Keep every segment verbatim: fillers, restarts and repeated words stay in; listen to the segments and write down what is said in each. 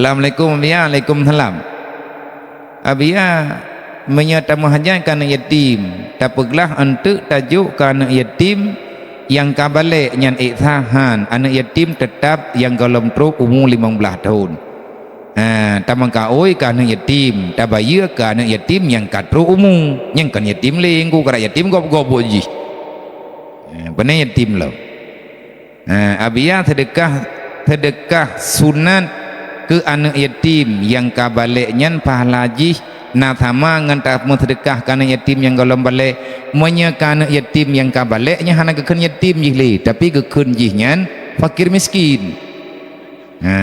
Assalamualaikum, Abiya. Waalaikumsalam. Abiya, meunyoe tameuhajat keu aneuk yatim, tapeuglah eunteuk tajok keu aneuk yatim nyang ka balek nyan ék sah? Han, aneuk yatim teutab nyang gohlom trok umu limong blaih thon. Ha, tameukaôi keu aneuk yatim, tabayeue keu aneuk yatim nyang ka trok umu, nyang kon yatim lé, ngon keu yatim gob-gob jih. Ha, pane yatim lom. Ha, Abiya, seudeukah, seudeukah sunat keu aneuk yatim nyang ka balek nyan pahala jih na sama ngon tameuseudeukah keu aneuk yatim nyang gohlom balek. Meunyoe keu aneuk yatim nyang ka balek nyan hana geukheun yatim jih lé, tapi geukheun jih nyan fakir miskin. Ha.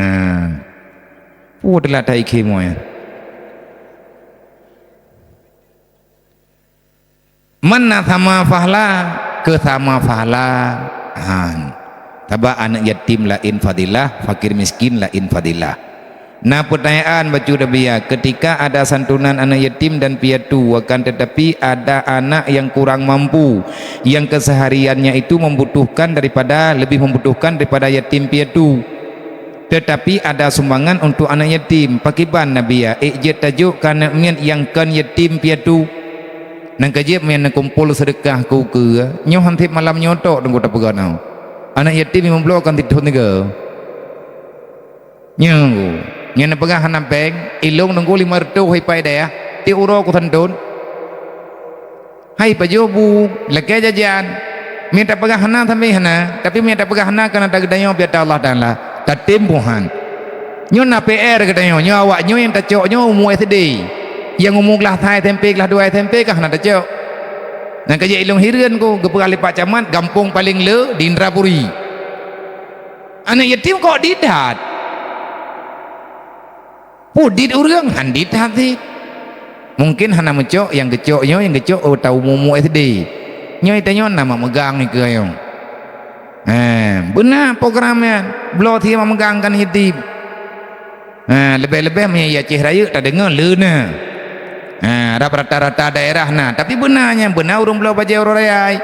Peue teulat that ikhé moe. Meunan sama pahala, keu sama pahala. Han. Sabab aneuk yatim laén fadilah, fakir miskin laén fadilah. Na peutanyaan bacut Abiya, ketika ada santunan aneuk yatim dan piatu, akan tetapi ada anak yang kurang mampu, yang kesehariannya itu membutuhkan daripada, lebih membutuhkan daripada yatim piatu. Teutapi ada sumbangan untuk aneuk yatim. Pakiban Abiya, ék jeuet tajok keu aneuk miet nyang kon yatim piatu? Nyan ka jeuet meunan kumpol seudeukah keu ukeue, nyoe han sép malam nyoe tok teungku tapeugah nyoe. Aneuk yatim limong ploh kon sithon tiga. Nyoe, nyoe neupeugah hana péng, ilong teungku limong reutôh hai pai dayah, tiep uroe kusanton. Hai pajoh bu, lakée jajan. Mita peugah hana sampai hana, tapi mita peugah hana karena geutanyoe biata Allah Taala. Tatem buhan. Nyoe na P R geutanyoe, nyoe awak nyoe nyang tacok nyoe umu S D. Nyang umu glah sa S M P, glah dua S M P kah hana tacok. Nyan ka jeuet ilong hireuen ku, geupeugah lé Pak Camat, gampông paleng le di Indrapuri. Aneuk yatim kok didat? Peue dit ureuëng? Han dit that cit. Mungken hana meucok, nyang geucok nyoe, nyang geucok, oh, ta umu-umu S D. Nyoe tanyoe na mak meugang ikeue nyoe. Ha, beuna program nyan. Bloe sie mak meugang keu aneuk yatim. Ha, leubeh-leubeh meunyoe i Aceh Rayeuk tadeungoe le na. Ha, rab rata-rata daerah na, tapi beuna nyan, beuna ureuëng bloe bajée uroe raya.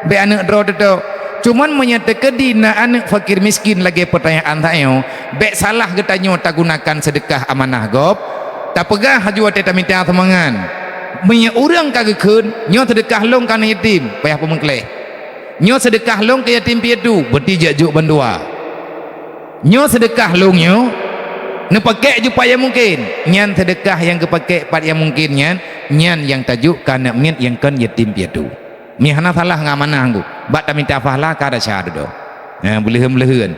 Bék aneuk droe teutok. Cuman meunyoe teukeudi na aneuk fakir miskin lagée peutanyaan tanyoe, bék salah geutanyoe tagunakan seudeukah amanah gob, tapeugah laju watée tamita sumbangan. Meunyoe ureuëng ka geukheun, "Nyoe seudeukah lôn keu aneuk yatim," payah peumeukleh. "Nyoe seudeukah lôn keu yatim piatu," beuti jak jok bandua. "Nyoe seudeukah lôn nyoe, neupakék ju pat nyang mungken." Nyan seudeukah nyang geupakék pat nyang mungken nyan, nyan nyang tajok keu aneuk miet nyang kon yatim piatu. Meuhana salah ngon amanah ngon bak tamita pahala ka rasa dudoe. Nyan beuleuheun-beuleuheun.